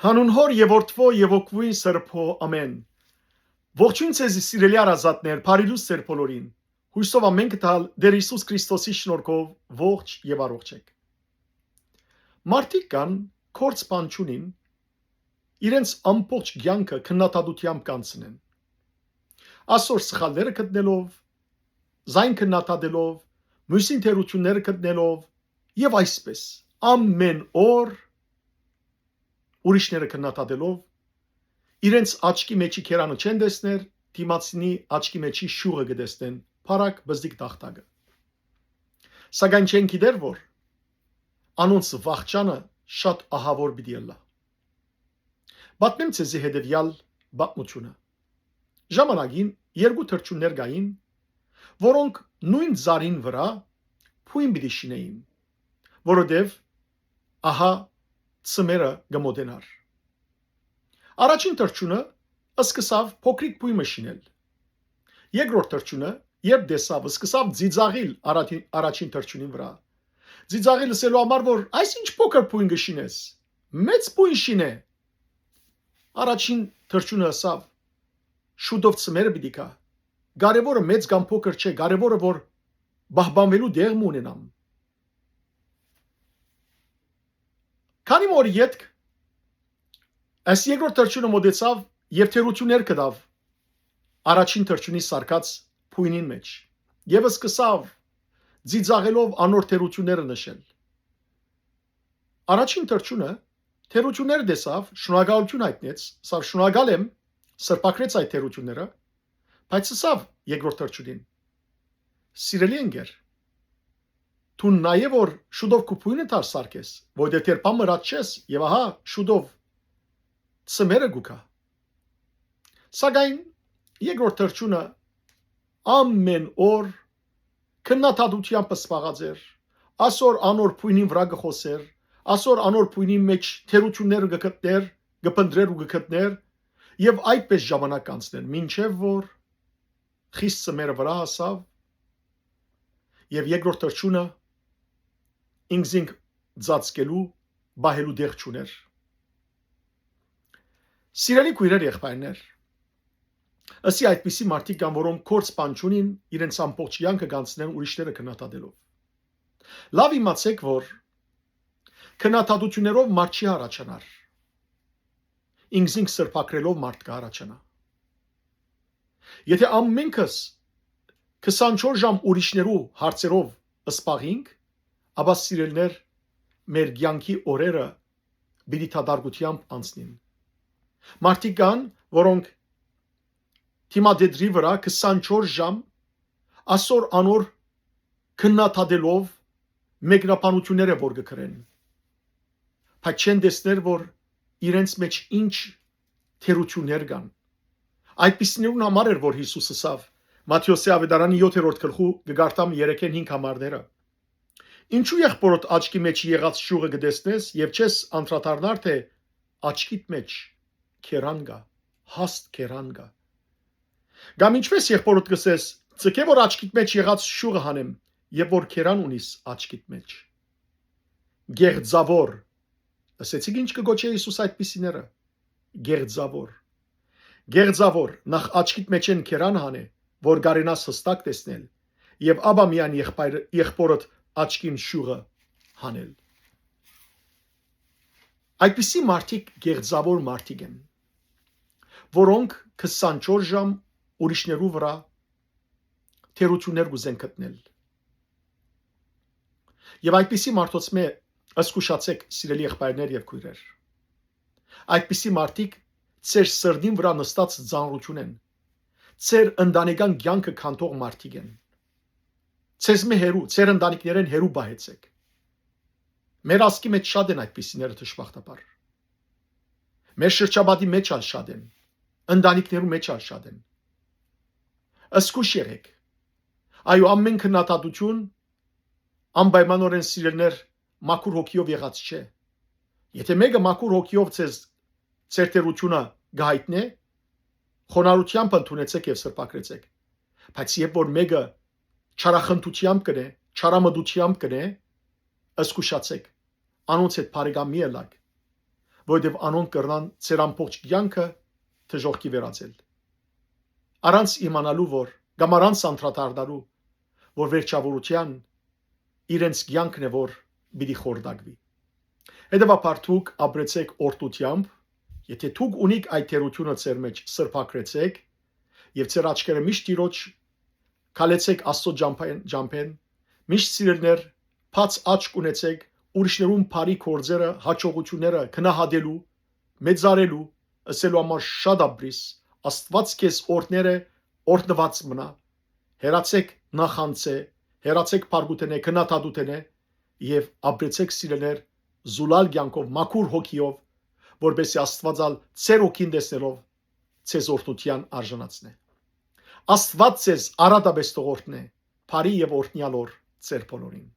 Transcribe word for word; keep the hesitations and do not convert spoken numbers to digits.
Հանուն Հօր եւ Որդւոյ եւ Հոգւոյն Սրբոյ, ամէն։ Ողջոյն ձեզի, սիրելի հարազատներ, բարի լուսեր բոլորին։ Յոյսով ամէնքը տալ Տէր Յիսուս Քրիստոսի շնորհքով ողջ եւ առողջ էք։ Մարդիկ կան, կորց բան չունին, իրենց ամբողջ կեանքը քննադատութեամբ կանցնեն։ Ասոր սխալները գտնելով, զայն քննադատելով, մյուսին թերությունները գտնելով, եւ այսպես, ամէն օր ուրիշները քննադատելով, իրենց աչքի մեջի քերանը չեն տեսներ, դիմացինի աչքի մեջի շուղը կը տեսնեն, փառակ բզդիկ տախտակը։ Սակայն չեն գիտեր, որ անոնց վախճանը շատ ահաւոր պիտի ըլլայ։ Պատմեմ ձեզի հետեւեալ պատմութիւնը։ Ժամանակին երկու թռչուններ կային, որոնք նոյն ծառին վրայ բոյն պիտի շինէին, որովհետեւ ահա ծմերը կը մօտենար։ Առաջին թռչունը սկսաւ փոքրիկ բոյ մը շինել։ Երկրորդ թռչունը, երբ տեսաւ, սկսաւ ծիծաղիլ առաջին, առաջին թռչունին վրայ։ Ծիծաղիլ ըսելու համար, որ այս ինչ փոքր բոյն կը շինես, մեծ բոյն շինէ։ Առաջին թռչունը ըսաւ. «Շուտով ծմերը պիտի գայ։ Կարեւորը մեծ կամ փոքր չէ, կարեւորը որ պահպանուելու տեղ մը ունենամ»։ Քանի մը օր ետք, այս երկրորդ թռչունը մօտեցաւ եւ թերություններ կտաւ առաջին թռչունի սարկած բոյնին մէջ եւ սկսաւ ծիծաղելով անոր թերությունները նշել։ Առաջին թռչունը թերությունները տեսաւ, շնորհակալութիւն յայտնեց, ասաւ. «Շնորհակալ եմ», սրբագրեց այդ թերությունները, բայց ըսաւ երկրորդ թռչունին. «Սիրելի ընկեր, դուն նայ որ շուտով քու բոյնը դար սարկես, որովհետեւ դեռ բան մը ըրած չես, եւ ահա շուտով ծմերը կու գայ»։ Սակայն երկրորդ թռչունը ամէն օր քննադատութեամբ զբաղած էր, ասոր անոր բոյնին վրայ կը խօսէր, ասոր անոր բոյնին մէջ թերություններ կը գտնէր, կը փնտռէր ու կը գտնէր, եւ այդպես ժամանակ կանցներ, մինչեւ որ խիստ ծմերը վրայ հասաւ եւ երկրորդ թռչունը ինքզինք ծածկելու, պահելու տեղ չունէր։ Սիրելի քոյրեր, եղբայրներ, ըսի այդպիսի մարդիկ կան, որոնք կորց բան չունին, իրենց ամբողջ կեանքը կանցնեն ուրիշները քննադատելով։ Լաւ իմացէք, որ քննադատութիւններով մարդ չի յառաջանար, ինքզինք սրբագրելով մարդ կը յառաջանայ։ Եթէ ամէնքս քսանչորս ժամ ուրիշներու հարցերով զբաղինք, ապա, սիրելիներ, մեր կեանքի օրերը պիտի դատարկութեամբ անցնին։ Մարդիկ կան, որոնք դիմատետրի վրայ քսանչորս ժամ ասոր անոր քննադատելով մեկնաբանութիւնները որ կը գրեն, բայց չեն տեսներ, որ իրենց մէջ ինչ թերություններ կան։ Այդպիսիներուն համար էր, որ Յիսուս ըսաւ, Մատթէոսի Աւետարանի յոթերորդ գլխու կը կարդամ երեքէն հինգ համարները. «Ինչու եղբօրդ աչքի մեջ եղած շուղը կը տեսնես եւ չես անդրադառնար, թէ աչքիդ մեջ քերան կայ, հաստ քերան կայ։ Կամ ինչպէս եղբօրդ կ'ըսես, ձգէ որ աչքիդ մեջ եղած շուղը հանեմ, եւ որ քերան ունիս աչքիդ մեջ։ Գեղձաւոր», ըսեցիք ինչ կը գոչէ Յիսուս այդպիսիները։ Գեղձաւոր։ Գեղձաւոր, նախ աչքիդ մէջէն քերան հանէ, որ կարենաս յստակ տեսնել, եւ ապա միայն եղբայր-, եղբօրդ աչքին շուղը հանել։ Այդպիսի մարդիկ գեղձաւոր մարդիկ են, որոնք քսանչորս ժամ ուրիշներու վրայ թերություններ կ'ուզեն գտնել։ Եւ այդպիսի մարդոց մէ զգուշացէք, սիրելի եղբայրներ եւ քոյրեր։ Այդպիսի մարդիկ ձեր սրտին վրայ նստած ծանրություն են, ձեր ընտանեկան կեանքը քանդող մարդիկ են։ Ձեզմէ հեռու, ձեր ընտանիքներէն հեռու պահեցէք։ Մեր ազգի մեջ շատ են այդպիսիները, դժբախտաբար։ Մեր շրջապատի մեջ ալ շատ են, ընտանիքներու մեջ ալ շատ են։ Զգուշ եղէք։ Այո, ամէն քննադատություն անպայմանօրէն, սիրելիներ, մաքուր հոգիով եղած չէ։ Եթէ մէկը մաքուր հոգիով ձեզ ձեր թերությունը կը յայտնէ, խոնարհութեամբ ընդունեցէք եւ սրբագրեցէք։ Բայց երբ որ մէկը չարախնդութեամբ կ'ընէ, չարամտութեամբ կ'ընէ, զգուշացէք, անոնց հետ բարեկամ մի ըլլաք։ որովհետեւ անոնք կրնան ձեր ամբողջ կեանքը դժոխքի վերածել, առանց իմանալու որ, կամ առանց անդրադառնալու, որ վերջաւորութեան իրենց կեանքն է որ պիտի խորտակուի։ Հետեւաբար դուք ապրեցէք օրհնութեամբ, եթե դուք ունիք այդ թերությունը ձեր մեջ սրբագրեցէք, եւ ձեր աչքերը միշտ Տիրոջ, քալեցէք Աստծո ճամփեն, ճամփեն, միշտ սիրելիներ, բաց աչք ունեցեք ուրիշներուն բարի գործերը, հաջողությունները գնահատելու, մեծարելու, ըսելու համար շատ ապրիս, Աստված քեզ օրհներ է, օրհնված մնա, հեռացեք նախանձէ, հեռացեք բարկութենէ, քննադատութենէ եւ ապրեցեք սիրելիներ զուլալ կեանքով, մաքուր հոգիով, որպեսզի Աստված ալ ձեր հոգին տեսնելով ձեզ օրհնութեան արժանացնէ։ Աստված ձեզ արատապէս թող օրհնէ, բարի եւ օրհնեալ օր ձեր բոլորին։